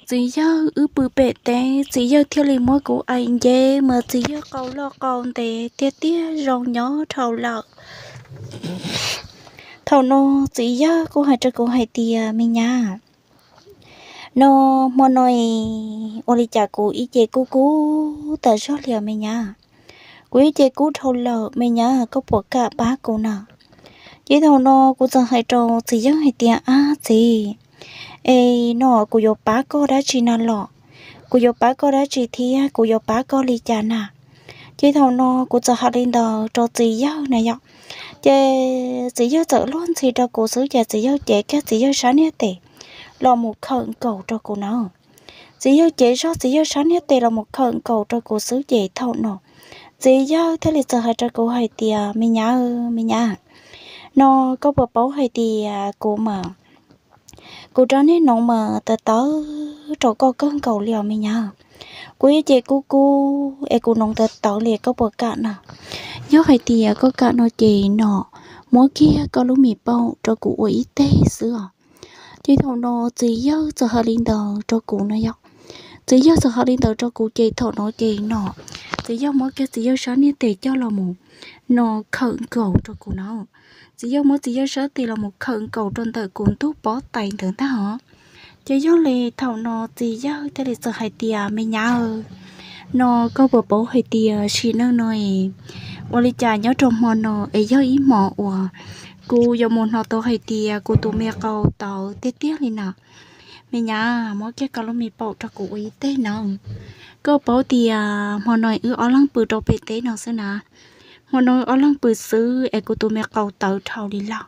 txiv yawg wb pw pem teb, txiv yawg thiaj li muab kuv aim nceb mas txiv yawg qau loj qau ntev tiag tiag zoo nyob dhau lawm. Thaum no txiv yawg kuj hais rau kuv hais tias, me nyab, no hmo no ua li cas kuv ib ce kub kub tas zog li os me nyab. Kuv ib ce kub dhau lawm, me nyab koj puas kam pab kuv na? Ces thaum no kuv txawm hais rau txiv yawg hais tias, ab txiv, es no kuv yuav pab koj dab tsi na los? Kuv yuav pab koj dab tsi thiab kuv yuav pab koj li cas na? Ces thaum no kuv txawm hais li ntawd rau txiv yawg na yom, ces txiv yawg txawm luag ntxhi rau kuv xwb ces txiv yawg cev kiag txiv yawg sab niag tes los mus khawm nkaus rau kuv na. Txiv yawg cev zog txiv yawg sab niag tes los mus khawm nkaus rau kuv xwb ces thaum no txiv yawg thiaj li txawm hais rau kuv hais tias, me nyab, me nyab, no koj puas paub hais tias kuv mas, kuv rab niag noov mas tawv tawv rau koj kawg nkaus li os me nyab. Kuv ib ce kub kub es kuv noov tawv tawv li, koj puas kam na? Yog hais tias koj kam no ces no muab kiag koj lub me paum rau kuv ua ib teg xwb os. Ces thaum no txiv yawg txawm hais li ntawd rau kuv no yom. Txiv yawg txawm hais li ntawd rau kuv ces thaum no ces no txiv yawg muab kiag txiv yawg sab niag tes coj los mus no khawm nkaus rau kuv na. Txiv yawg muab txiv yawg sab tes los mus khawm nkaus rau ntawm kuv ntug pob tais ntawd ntag os. Ces yog li thaum no txiv yawg thiaj li txawm hais tias, me nyab, no koj puas paub hais tias sim neej no ua li cas nyob rau hmo no es yog ib hmo uas kuv yuav mus hnov tau hais tias kuv tus me qau tawv tiag tiag li na. Me nyab, muab kiag koj lub me paum rau kuv ua ib teg na. Koj paub tias hmo no wb ob leeg pw rau pem teb no xwb na. Hmo no wb ob leeg pw xwb es kuv tus me qau tawv dhau li lawm.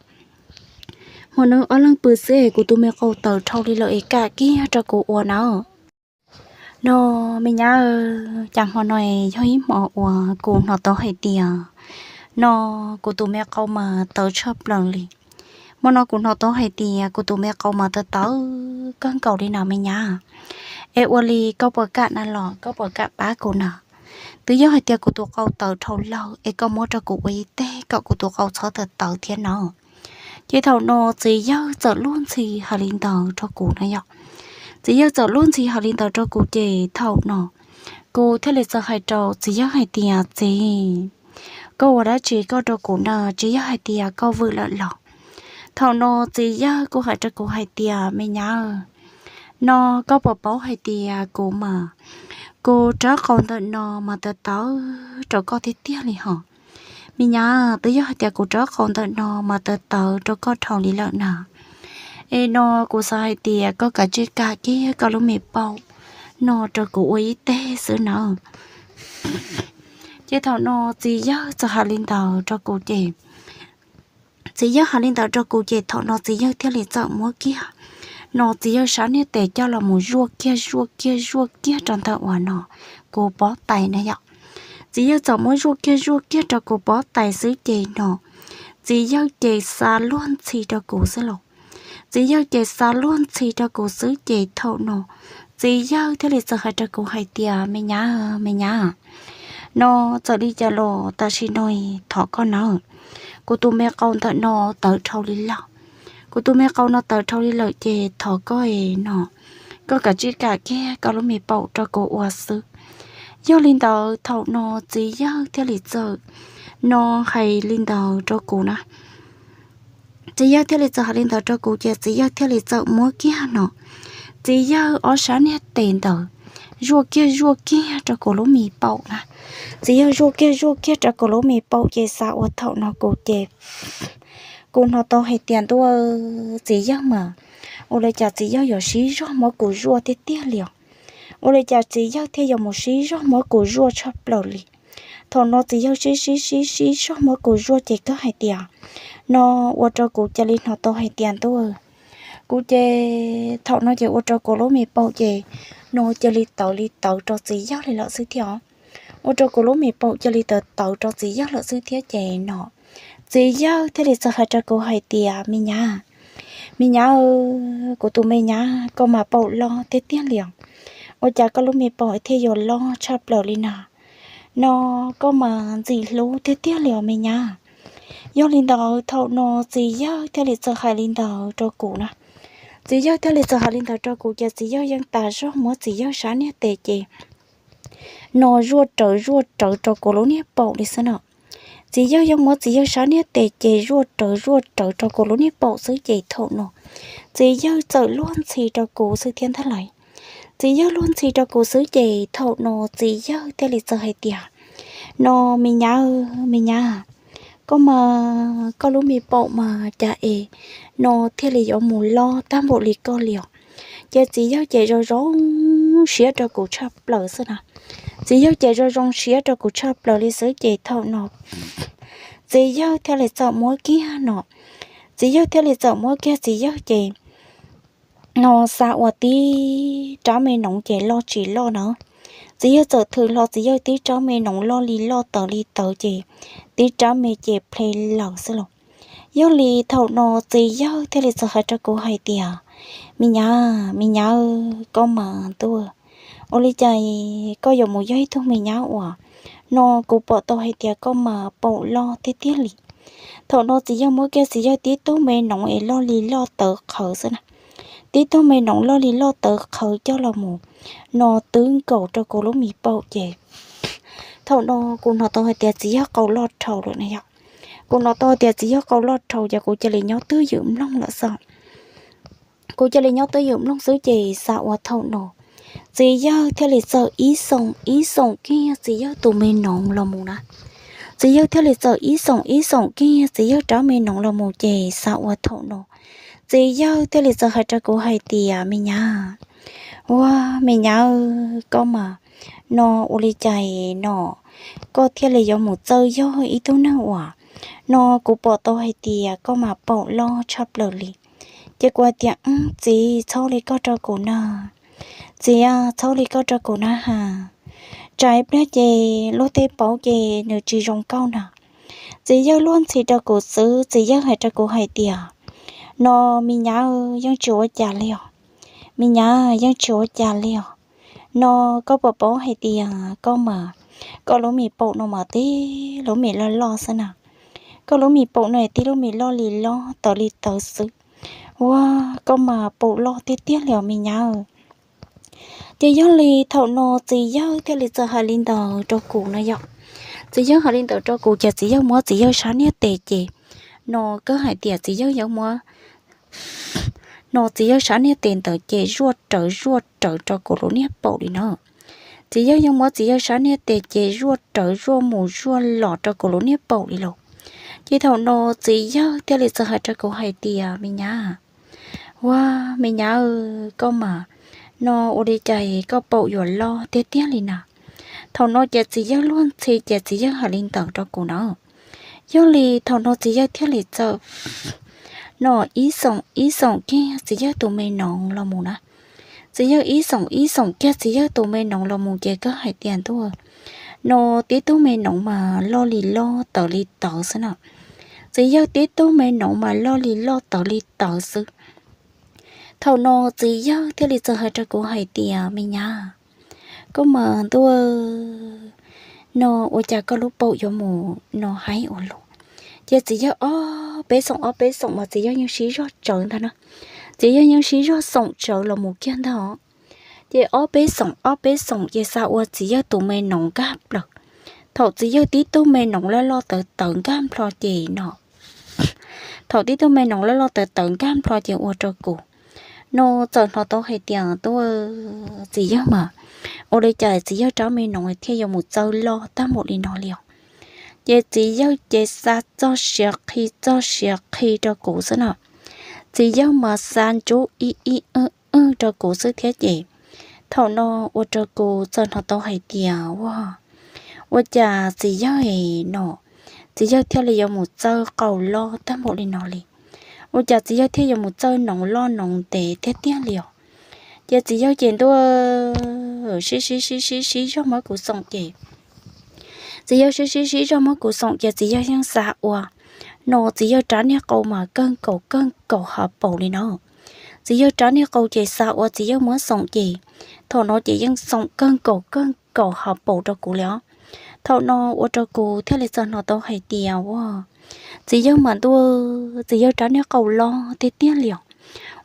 Hmo no wb ob leeg pw xwb es kuv tus me qau tawv dhau li lawm es kam kiag rau kuv ua na. No me nyab, cas hmo no yog ib hmo uas kuv hnov tau hais tias no kuv tus me qau mas tawv tshaj plaws li. Hmo no kuv hnov tau hais tias kuv tus me qau mas tawv tawv kawg nkaus li na me nyab. Es ua li koj puas kam na los koj puas kam pab kuv na? Twb yog hais tias kuv tus qau tawv dhau lawm es koj muab rau kuv ua ib teg kom kuv tus qau txhob tawv tawv thiab no. Ces thaum no txiv yawg txawm luag ntxhi hais li ntawd rau kuv na yom. Txiv yawg txawm luag ntxhi hais li ntawd rau kuv ces thaum no kuv thiaj li txawm hais rau txiv yawg hais tias, txiv, koj ua dab tsi koj rau kuv na, tsis yog hais tias koj vwm lawm los? Thaum no txiv yawg kuj hais rau kuv hais tias, me nyab, no koj puas paub hais tias kuv mas, kuv rab qau ntawm no mas tawv tawv rau koj tiag tiag li hos. Me nyab, twb yog hais tias kuv rab qau ntawm no mas tawv tawv rau koj dhau li lawm na. Es no kuv xav hais tias koj kav tsij kam kiag koj lub me paum no rau kuv ua ib teg xwb na. Ces thaum no txiv yawg txawm hais li ntawd rau kuv ces, txiv yawg hais li ntawd rau kuv ces thaum no txiv yawg thiaj li txawm muab kiag no txiv yawg sab niag tes coj los mus zuaj kiag zuaj kiag zuaj kiag rau ntawm uas no kuv pob tais na yom. Txiv yawg txawm muab zuaj kiag zuaj kiag rau kuv pob tais xwb ces no txiv yawg ces xa luag ntxhi rau kuv xwb los. Txiv yawg ces xa luag ntxhi rau kuv xwb ces thaum no txiv yawg thiaj li txawm hais rau kuv hais tias, me nyab, me nyab, no txawm li cas los tam sim no thov koj nawb, kuv tus me qau ntawm no tawv dhau li lawm. Kuv tus me qau no tawv dhau li lawm ces thov koj es no koj kav tsij kam kiag koj lub me paum rau kuv ua xwb. Yog li ntawd thaum no txiv yawg thiaj li txawm no hais li ntawd rau kuv na. Txiv yawg thiaj li txawm hais li ntawd rau kuv ces txiv yawg thiaj li txawm muab kiag no txiv yawg ob sab niag tes ntawd zuaj kiag zuaj kiag rau kuv lub me paum na. Txiv yawg zuaj kiag zuaj kiag rau kuv lub me paum ces xav ua thaum no kuv ces kuv hnov tau hais tias ntuj, txiv yawg mas ua li cas txiv yawg yuav sib zog muab kuv zuaj tiag tiag li os. Ua li cas txiv yawg thiaj yuav mus sib zog muab kuv zuaj tshaj plaws li. Thaum no txiv yawg sib sib sib sib zog muab kuv zuaj ces kawg hais tias no ua rau kuv cia li hnov tau hais tias ntuj, kuv ces thaum no ces ua rau kuv lub me paum ces no cia li tawv li tawv rau txiv yawg li lawm xwb thiab os. Ua rau kuv lub me paum cia li tawv tawv rau txiv yawg lawm xwb thiab ces no txiv yawg thiaj li txawm hais rau kuv hais tias me nyab, me nyab, kuv tus me nyab koj mas paum loj tiag tiag li os. Ua cas koj lub me paum thiaj yuav loj tshaj plaws li na? No koj mas ntxim hlub tiag tiag li os me nyab. Yog li ntawd thaum no txiv yawg thiaj li txawm hais li ntawd rau kuv na. Txiv yawg thiaj li txawm hais li ntawd rau kuv ces txiv yawg yeej tas zog muab txiv yawg sab niag tes ces no zuaj rawv zuaj rawv rau kuv lub niag paum li xwb no. Txiv yawg yeej muab txiv yawg sab niag tes ces zuaj rawv zuaj rawv rau kuv lub niag paum xwb ces thaum no txiv yawg txawm luag ntxhi rau kuv xwb thiab ntag lauj. Txiv yawg luag ntxhi rau kuv xwb ces thaum no txiv yawg thiaj li txawm hais tias, no, me nyab, me nyab, koj mas koj lub me paum mas cas es no thiaj li yuav mus loj tag npaum li koj li os. Ces txiv yawg ces zoo zoo siab rau kuv tshaj plaws xwb na. Txiv yawg ces zoo zoo siab rau kuv tshaj plaws li xwb ces thaum no txiv yawg thiaj li txawm muab kiag no, txiv yawg thiaj li txawm muab kiag txiv yawg ces no xav ua tib rab me noov ces loj tsis loj na. Txiv yawg txawm thwm hlo txiv yawg tib rab me noov loj li loj tawv li tawv ces tib rab me ces ple lawm xwb los. Yog li thaum no txiv yawg thiaj li txawm hais rau kuv hais tias, me nyab, me nyab, koj mas ntuj, ua li cas koj yuav mus yog ib tug me nyab uas no kuv pom tau hais tias koj mas paum loj tiag tiag li. Thaum no txiv yawg muab kiag txiv yawg tib tug me noov es loj li loj tawv qhawv xwb na, tib tug me noov loj li loj tawv qhawv coj los mus no twb nkaus rau kuv lub me paum ces thaum no kuv hnov tau hais tias txiv yawg qau loj dhau lawm na yog. Kuv hnov tau hais tias txiv yawg qau loj dhau ces kuv cia li nyob twj ywm mloog lawm xwb. Kuv cia li nyob twj ywm mloog xwb ces xav ua thaum no txiv yawg thiaj li txawm ib xoom ib xoom kiag txiv yawg tus me noov los mus na. Txiv yawg thiaj li txawm ib xoom ib xoom kiag txiv yawg rab me noov los mus ces xav ua thaum no txiv yawg thiaj li txawm hais rau kuv hais tias, me nyab, ua, me nyab, koj mas no ua li cas no koj thiaj li yuav mus txawj yog ib tug neeg uas no kuv pom tau hais tias koj mas paum loj tshaj plaws li. Ces kuv hais tias, txiv, txhob li koj rau kuv na, txiv, txhob li koj rau kuv na has. Tsam ib pliag ces luag tej paub ces nws tsis zoo nkauj na. Txiv yawg luag ntxhi rau kuv xwb txiv yawg hais rau kuv hais tias, no, me nyab, yeej tsis ua cas li os, me nyab, yeej tsis ua cas li os. No koj puas paub hais tias koj mas, koj lub me paum no mas tib lub me loj loj xwb na. Koj lub me paum no tib lub me loj li loj tawv li tawv xwb. Ua, koj mas paum loj tiag tiag li os me nyab. Ces yog li thaum no txiv yawg thiaj li txawm hais li ntawd rau kuv no yog. Txiv yawg hais li ntawd rau kuv ces txiv yawg muab txiv yawg sab niag tes ces no kawg hais tias txiv yawg yuav muab no txiv yawg sab niag tes ntawd ces zuaj rawv zuaj rawv rau kuv lub niag paum li no. Txiv yawg yeej muab txiv yawg sab niag tes ces zuaj rawv zuaj mus zuaj los rau kuv lub niag paum li los. Ces thaum no txiv yawg thiaj li txawm hais rau kuv hais tias, me nyab, ua, me nyab, koj mas no ua li cas koj paum yuav loj tiag tiag li na. Thaum no ces txiv yawg luag ntxhi ces txiv yawg hais li ntawd rau kuv na. Yog li thaum no txiv yawg thiaj li txawm no ib xoom ib xoom kiag txiv yawg tus me noov los mus na. Txiv yawg ib xoom ib xoom kiag txiv yawg tus me noov los mus ces kawg hais tias ntuj, no tib tug me noov mas loj li loj tawv li tawv xwb na. Txiv yawg tib tug me noov mas loj li loj tawv li tawv xwb. Thaum no txiv yawg thiaj li txawm hais rau kuv hais tias, me nyab, koj mas ntuj, no ua cas koj lub paum yuav mus no haib ua luaj. Ces txiv yawg ob peb xoom ob peb xoom mas txiv yawg yeej sib zog tsawv ntag na. Txiv yawg yeej sib zog xoom tsawv los mus kiag ntag os. Ces ob peb xoom ob peb xoom ces xa ua txiv yawg tus me noov nkag plaws. Thaum txiv yawg tib tug me noov loj loj tawv tawv nkag nplho ces no thaum tib tug me noov loj loj tawv tawv nkag nplho ces ua rau kuv no txawm hnov tau hais tias ntuj, txiv yawg mas ua li cas txiv yawg rab me noov thiaj yuav mus txawj loj tag npaum li no li os. Ces txiv yawg ces xa txog siav qhi txog siav qhi rau kuv xwb na. Txiv yawg mas xa ntsub ib ib wj wj rau kuv xwb thiab ces thaum no ua rau kuv txawm hnov tau hais tias ua, ua cas txiv yawg es no txiv yawg thiaj li yuav mus txawj qau loj tag npaum li no li. Ua cas txiv yawg thiaj yuav mus txawj noov loj noov ntev tiag tiag li os. Ces txiv yawg ces ntuj sib sib sib sib sib zog muab kuv xoom ces txiv yawg sib sib sib zog muab kuv xoom ces txiv yawg yeej xa ua no txiv yawg rab niag qau mas kawg nkaus kawg nkaus hav paus li no. Txiv yawg rab niag qau ces xa ua txiv yawg muab xoom ces thaum no ces yeej xoom kawg nkaus kawg nkaus hav paus rau kuv li os. Thaum no ua rau kuv thiaj li txawm hnov tau hais tias ua, txiv yawg mas ntuj, txiv yawg rab niag qau loj tiag tiag li os.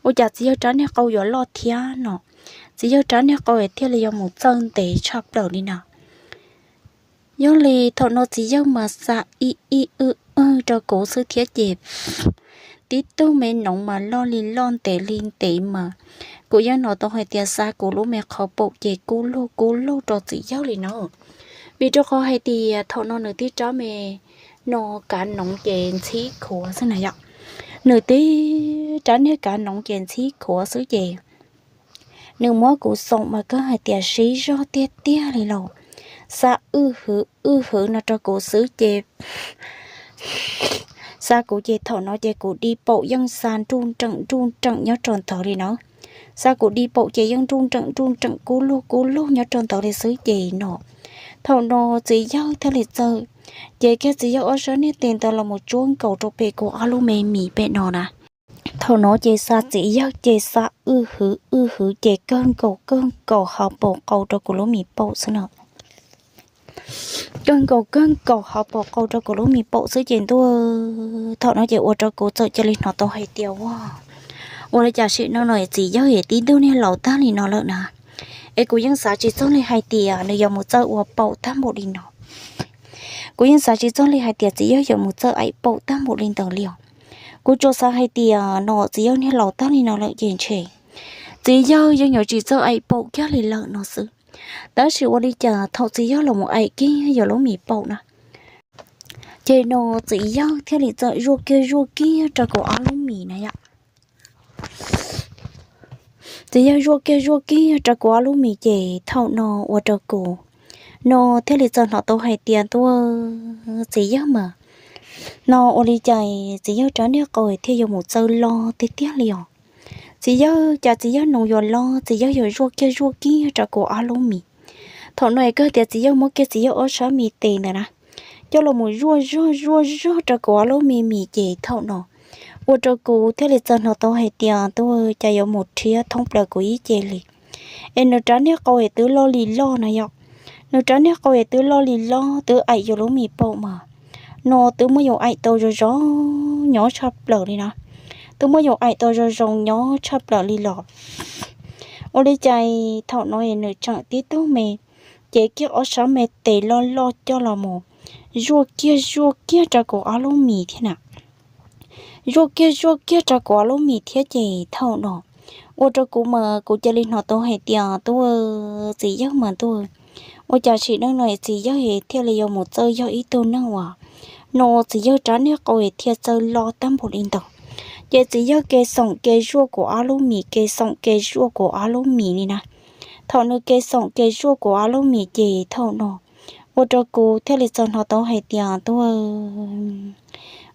Ua cas txiv yawg rab niag qau yuav loj thiab no? Txiv yawg rab niag qau thiaj li yuav mus txawj ntev tshaj plaws li no. Yog li thaum no txiv yawg mas xa ib ib wb wb rau kuv xwb thiab ces tib tug me noov mas loj li loj ntev li ntev mas kuv yeej hnov tau hais tias xa kuv lub me qhov paum ces kub lug kub lug rau txiv yawg li no. Vim rau qhov hais tias thaum no nws tib rab me no kav noov ces ntxhib khuav xwb na yom. Nws tib rab niag kav noov ces ntxhib khuav xwb ces nws muab kuv xoom mas kawg hais tias siv zog tiag tiag li los xa wb hwv wb hwv no rau kuv xwb ces xa kuv ces thaum no ces kuv di paum yeej xa nruj nreem nruj nreem nyob rau ntawd li no. Xa kuv di paum ces yeej nruj nreem nruj nreem kub lug kub lug nyob rau ntawd li xwb ces no thaum no txiv yawg thiaj li txawm ces kiag txiv yawg ob sab niag tes ntawd los mus tsuab nkaus rau pem kuv ob lub me mis pem no na. Thaum no ces xa txiv yawg ces xa wb hwv wb hwv ces kawg nkaus kawg nkaus hauv paus qau rau kuv lub mis paum xwb no. Kawg nkaus kawg nkaus hauv paus qau rau kuv lub mis paum xwb ces ntuj, thaum no ces ua rau kuv txawm cia li hnov tau hais tias ua, ua li cas sim neej no txiv yawg es tib tug niag laus tag li no lawm na. Es kuv yeej xav tsis txog li hais tias nws yuav mus txawj ua paum tag npaum li no. Kuv yeej xav tsis txog li hais tias txiv yawg yuav mus txawj aim paum tag npaum li ntawd li os. Kuv tsuas xav hais tias no txiv yawg niag laus tag li no lawm ces ntshe txiv yawg yeej yuav tsis txawj aim paum kiag li lawm no xwb. Tab sis ua li cas thaum txiv yawg los mus aim kiag yog lub mis paum na, ces no txiv yawg thiaj li txawm zuaj kiag zuaj kiag rau kuv ob lub mis na yom. Txiv yawg zuaj kiag zuaj kiag rau kuv ob lub mis ces thaum no ua rau kuv no thiaj li txawm hnov tau hais tias ntuj, txiv yawg mas no ua li cas txiv yawg rab niag qau thiaj yuav mus txawj loj tiag tiag li os. Txiv yawg, cas txiv yawg noov yuav loj, txiv yawg yuav zuaj kiag zuaj kiag rau kuv ob lub mis. Thaum no es kawg tias txiv yawg muab kiag txiv yawg ob sab me tes ntawd na coj los mus zuaj zog zuaj zog rau kuv ob lub me mis ces thaum no ua rau kuv thiaj li txawm hnov tau hais tias ntuj, cas yuav mus rhiab thoob plaws kuv ib ce li. Es nws rab niag qau es twb loj li loj na yom. Nws rab niag qau es twb loj li loj twb aim yus lub mis paum mas no twb muab yus aim tau zoo zoo nyob tshaj plaws li na. Twb muab yus aim tau zoo zoo nyob tshaj plaws li los ua li cas thaum no es nws tseem tib tug me ces kiag ob sab me tes loj loj coj los mus zuaj kiag zuaj kiag rau kuv ob lub mis thiab na. Zuaj kiag zuaj kiag rau kuv ob lub mis thiab ces thaum no ua rau kuv mas kuv cia li hnov tau hais tias ntuj, txiv yawg mas ntuj, ua cas sim neej no txiv yawg thiaj li yuav mus txawj yog ib tug neeg uas no txiv yawg rab niag qau thiaj txawj loj tag npaum li ntawd. Ces txiv yawg ke xoom ke zuaj kuv ob lub mis ke xoom ke zuaj kuv ob lub mis li na. Thaum nws ke xoom ke zuaj kuv ob lub mis ces thaum no ua rau kuv thiaj li txawm hnov tau hais tias ntuj,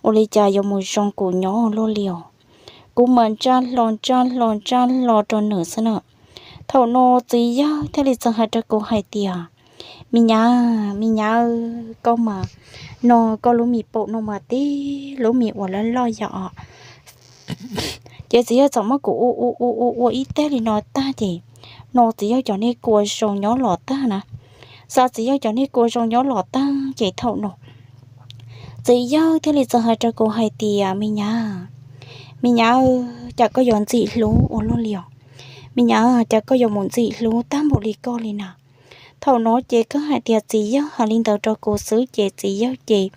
ua li cas yuav mus zoo kuv nyob luaj li os. Kuv mas ntsaj hlo ntsaj hlo ntsaj hlo rau nws xwb na. Thaum no txiv yawg thiaj li txawm hais rau kuv hais tias me nyab, me nyab, koj mas no koj lub mis paum no mas tib lub mis uas loj loj yom. Ces txiv yawg txawm muab kuv ua ua ua ua ua ib teg li no tag ces no txiv yawg cov niag kua zoo nyob los tag na. Xa txiv yawg cov niag kua zoo nyob los tag ces thaum no txiv yawg thiaj li txawm hais rau kuv hais tias me nyab, me nyab, cas koj yuav ntxim hlub ua luaj li os. Me nyab, cas koj yuav mus ntxim hlub tag npaum li koj li na. Thaum no ces kawg hais tias txiv yawg hais li ntawd rau kuv xwb ces txiv yawg ces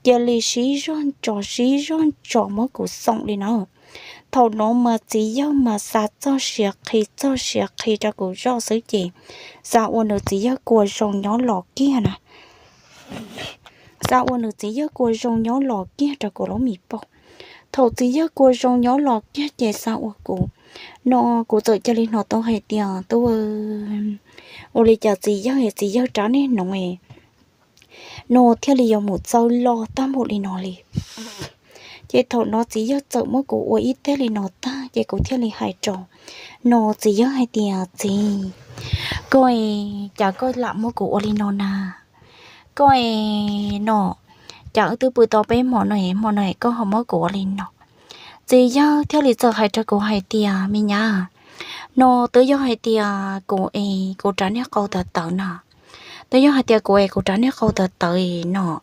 cia li sib zog ntso sib zog ntso muab kuv xoom li na. Thaum no mas txiv yawg mas xa txoj siav qhi txoj siav qhi rau kuv zoj xwb ces xa ua nws txiv yawg kua zoo nyob los kiag na. Xa ua nws txiv yawg kua zoo nyob los kiag rau kuv lub mis paum. Thaum txiv yawg kua zoo nyob los kiag ces xa ua kuv no kuv txawm cia li hnov tau hais tias ntuj, ua li cas txiv yawg, txiv yawg rab niag noov no thiaj li yuav mus txawj loj tag npaum li no li. Ces thaum no txiv yawg txawm muab kuv ua ib teg li no tag ces kuv thiaj li hais rau no txiv yawg hais tias txiv, koj es cas koj lam muab kuv ua li no na? Koj es no, cas wb twb pw tau peb hmo no es hmo no es koj ho muab kuv ua li no? Txiv yawg thiaj li txawm hais rau kuv hais tias me nyab, no twb yog hais tias kuv es kuv rab niag qau tawv tawv na. twb yog hais tias kuv es kuv rab niag qau tawv tawv no,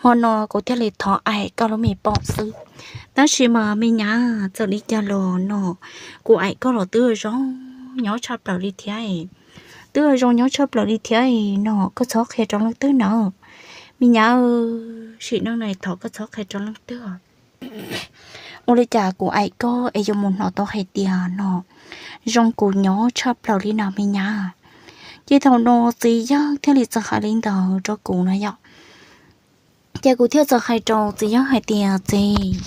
hmo no kuv thiaj li thov aim koj lub me paum xwb. Tab sis mas me nyab, txawm li cas los no, kuv aim koj los twb zoo nyob tshaj plaws li thiab. Twb zoo nyob tshaj plaws li thiab no, koj txhob qhia rau leej twg nawb. Me nyab, sim neej no thov koj txhob qhia rau leej twg. Ua li cas kuv aim koj es yuav mus hnov tau hais tias no zoo kuv nyob tshaj plaws li no me nyab. Ces thaum no txiv yawg thiaj li txawm hais li ntawd rau kuv no yom. Ces kuv thiaj txawm hais rau txiv yawg hais tias, txiv,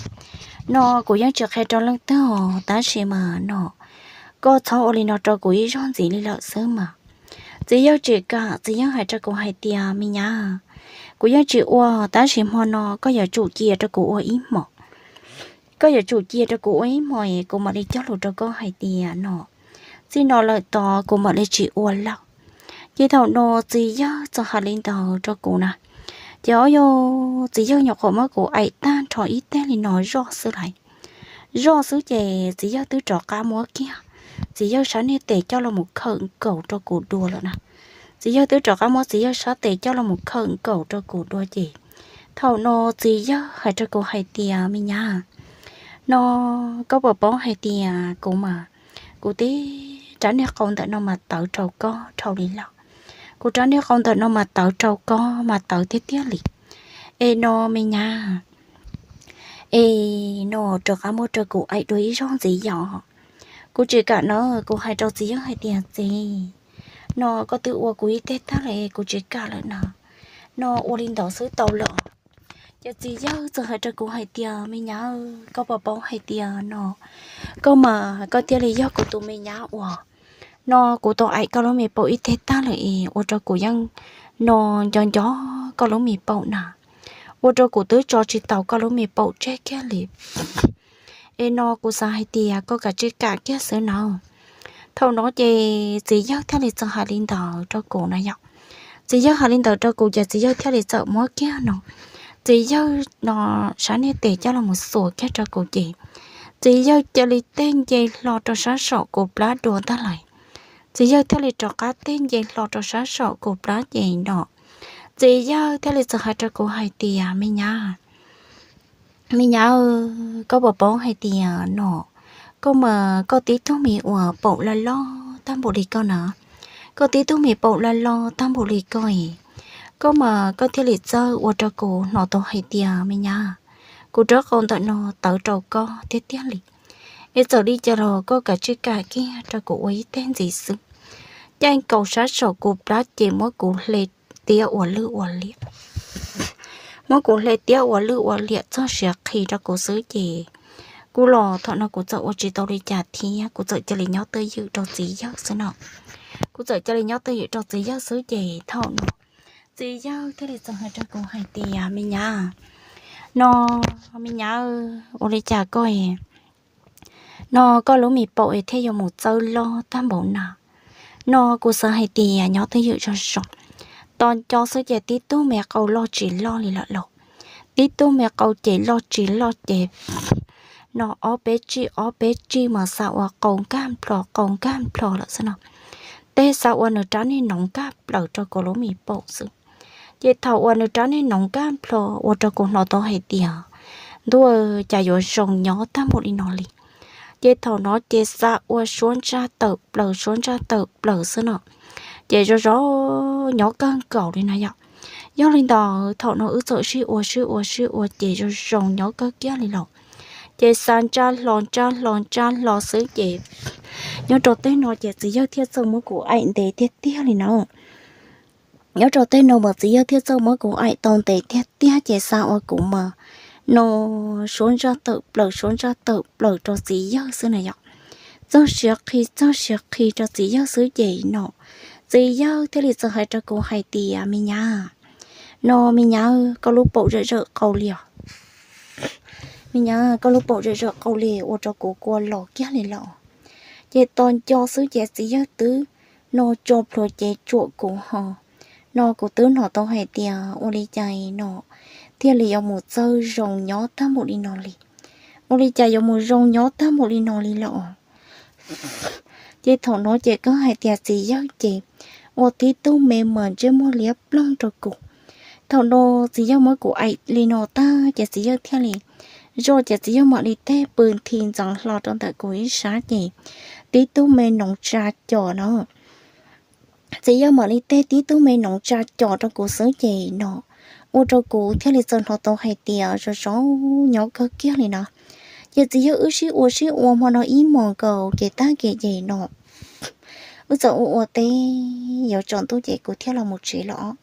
no kuv yeej tsis qhia rau leej twg os, tab sis mas no koj txhob ua li no rau kuv ib zaug ntxiv li lawm xwb mas. Txiv yawg tsis kam, txiv yawg hais rau kuv hais tias, me nyab, kuv yeej tsis ua, tab sis hmo no koj yuav tsum cia rau kuv ua ib hmos. Koj yuav tsum cia rau kuv ua ib hmos es kuv mam li cog lus rau koj hais tias no, txij no lawm tod kuv mam li tsis ua lawm. Ces thaum no txiv yawg txawm hais li ntawd rau kuv na, ces o yog txiv yawg nyuam qhuav muab kuv aim tag nrho ib teg li no zoj xwb lais, zoj xwb ces txiv yawg twb rov qab muab kiag txiv yawg sab niag tes coj los mus khawm nkaus rau kuv dua lawm na. Txiv yawg twb rov qab muab txiv yawg sab tes coj los mus khawm nkaus rau kuv dua ces thaum no txiv yawg hais rau kuv hais tias, me nyab, no koj puas paub hais tias kuv mas, kuv tib rab niag qau ntawm no mas tawv rau koj dhau li lawm. Kuv rab niag qau ntawm no mas tawv rau koj mas tawv tiag tiag li. Es no me nyab, es no rov qab muab rau kuv aim dua ib zaug ntxiv yom. Kuv tsis kam na, kuv hais rau txiv yawg hais tias, txiv, no koj twb ua kuv ib teg tag lawm, kuv tsis kam lawm na, no ua li ntawd xwb tau lawm. Ces txiv yawg txawm hais rau kuv hais tias, me nyab, koj puas paub hais tias no koj mas koj thiaj li yog kuv tus me nyab uas no kuv tau aim koj lub me paum ib teg tag lawm es ua rau kuv yeej no nco nco koj lub me paum na, ua rau kuv twb tso tsis taus koj lub me paum tseg kiag li. Es no kuv xav hais tias koj kav tsij kam kiag xwb na. Thaum no ces txiv yawg thiaj li txawm hais li ntawd rau kuv na yom. Txiv yawg hais li ntawd rau kuv ces txiv yawg thiaj li txawm muab kiag no, txiv yawg no sab niag tes coj los mus xuas kiag rau kuv ces txiv yawg cia li tej nce hlo rau sab saum kuv plab dua ntag lais. Txiv yawg thiaj li rov qab tej nce hlo rau sab saum kuv plab ces no txiv yawg thiaj li txawm hais rau kuv hais tias, me nyab, me nyab, koj puas paub hais tias no koj mas koj tib tug me uas paum loj loj tag npaum li koj na, koj tib tug me paum loj loj tag npaum li koj es, koj mas koj thiaj li txawj ua rau kuv hnov tau hais tias, me nyab, kuv rab qau ntawm no tawv rau koj tiag tiag li. Es txawm li cas los koj kav tsij kam kiag rau kuv ua ib teg ntxiv xwb. Caij nkaus sab saum kuv plab ces muab kuv hle tiab ua lwj ua liam, muab kuv hle tiab ua lwj ua liam txog siav qhi rau kuv xwb ces kuv los thaum no kuv txawm ua tsis tau li cas thiab, kuv txawm cia li nyob twj ywm rau txiv yawg xwb no. Kuv txawm cia li nyob twj ywm rau txiv yawg xwb ces thaum no txiv yawg thiaj li txawm hais rau kuv hais tias, me nyab, no me nyab, ua li cas koj no koj lub me paum es thiaj yuav mus txawj loj tag npaum na. No kuv xav hais tias nyob twj ywm zog zog, tos nco xwb ces tib tug me qau loj tsis loj li lawm los, tib tug me qau ces loj tsis loj ces no ob peb tsij ob peb tsij mas xav ua qau nkag nplho qau nkag nplho lawm xwb no. Tej xav ua nws rab niag noov nkag plaws rau kuv lub me paum xwb. Ces thaum uas nws rab niag noov nkag nplho ua rau kuv hnov tau hais tias ntuj, cas yuav zoo nyob tag npaum li no li. Ces thaum no ces xav ua suab ntsaj tawm plaws suab ntsaj tawm plaws xwb no. Ces zoo zoo nyob kawg nkaus li na yom. Yog li ntawd thaum no wb txawm sib ua sib ua sib ua ces zoo zoo nyob kawg kiag li los. Ces xav ntsaj hlo ntsaj hlo ntsaj hlo xwb ces nyob rau tej no ces txiv yawg thiaj txawj muab kuv aim ntev tiag tiag li na. Nyob rau tej no mas txiv yawg thiaj txawj muab kuv aim tau ntev tiag tiag ces xav ua kuv mas no suab ntsaj tawm plaws suab ntsaj tawm plaws rau txiv yawg xwb na yom. Txog siav qhi txog siav qhi rau txiv yawg xwb ces no txiv yawg thiaj li txawm hais rau kuv hais tias, me nyab, no me nyab, koj lub paum zawm zawm qau li os. Me nyab, koj lub paum zawm zawm qau li ua rau kuv kua los kiag li los. Ces tos nco xwb ces txiv yawg twb no tso plhuav cev tsuam kuv ho. No kuv twb hnov tau hais tias ua li cas no thiaj li yuav mus txawj zoo nyob tag npaum li no li. Ua li cas yuav mus zoo nyob tag npaum li no li los. Ces thaum no ces koj hais tias txiv yawg ces ua tib tug me mas ntsej muag liab ploog rau kuv. Thaum no txiv yawg muab kuv aim li no tag ces txiv yawg thiaj li zoj ces txiv yawg mam li teg pw nthi ntxeev hlo rau ntawm kuv ib sab ces tib tug me noov tsa cos no. Txiv yawg mam li teg tib tug me noov tsa cos rau kuv xwb ces no ua rau kuv thiaj li txawm hnov tau hais tias zoo zoo nyob kawg kiag li no. Ces txiv yawg wb sib ua sib ua hmo no ib hmos nkaus ces tag kis ces no wb txawm ua ua teb yuav tsaus ntuj ces kuv thiaj los mus tsev los.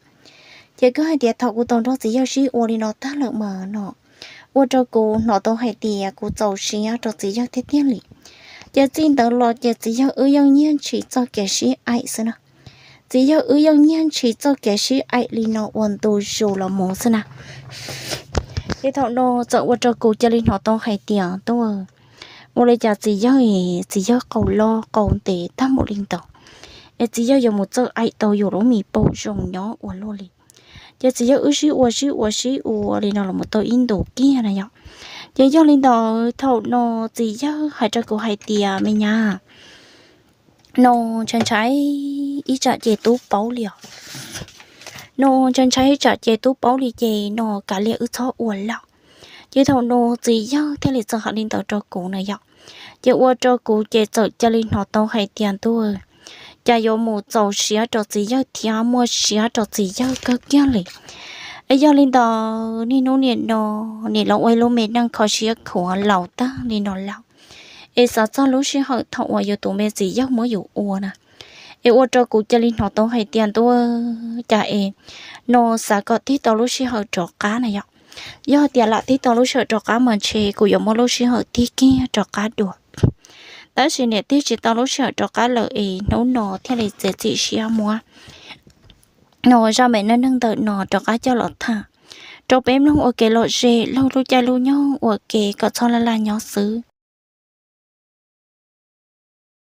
Ces kuv hais tias thaum kuv tau nrog txiv yawg sib ua li no tag lawm mas no ua rau kuv hnov tau hais tias kuv txaus siab rau txiv yawg tiag tiag li. Ces txij ntawd los ces txiv yawg wb yeej nyiag ntshis txoj kev sib aim xwb na. Txiv yawg wb yeej nyiag ntshis txoj kev sib aim li no ua ntu zus los mus xwb na. Ces thaum no txawm ua rau kuv cia li hnov tau hais tias tuaj ua li cas txiv yawg, txiv yawg qau loj qau ntev tag mus li ntawd es txiv yawg yuav mus txawj aim tau yus lub me paum zoo nyob ua luaj li. Ces txiv yawg wb sib ua sib ua sib ua li no los tau ib ntus kiag na yom. Ces yog li ntawd thaum no txiv yawg hais rau kuv hais tias me nyab, no ntshai ntshai ib tsam ces tub paub li os. No ntshai ntshai ib tsam ces tub paub li ces no kav liam wb txhob ua lawm. Ces thaum no txiv yawg thiaj li txawm hais li ntawd rau kuv na yom. Ces ua rau kuv ces txawm cia li hnov tau hais tias ntuj, cas yuav mus txaus siab rau txiv yawg thiab muaj siab rau txiv yawg kawg kiag li. Es yog li ntawd niaj hnub nim no nim los ua ib lub me neej kho siab khuav laus tag li no lawm, es xav txog lub sij hawm thaum uas yus tus me txiv yawg muab yus ua na, es ua rau kuv cia li hnov tau hais tias ntuj, cas es no xav kom tig tau lub sij hawm rov qab na yom. Yog tias lam tig tau lub sij hawm rov qab mas ntshe kuv yuav muab lub sij hawm tig kiag rov qab dua. Tab sis niam tig tsis tau lub sij hawm rov qab lawm es hnub no thiaj li txiav txim siab muab no zaj me neej neeg ntawm no rov qab coj los tham rau peb mloog ua kev lom zem lub caij lub nyoog ua ke kom txhob laj laj nyob xwb.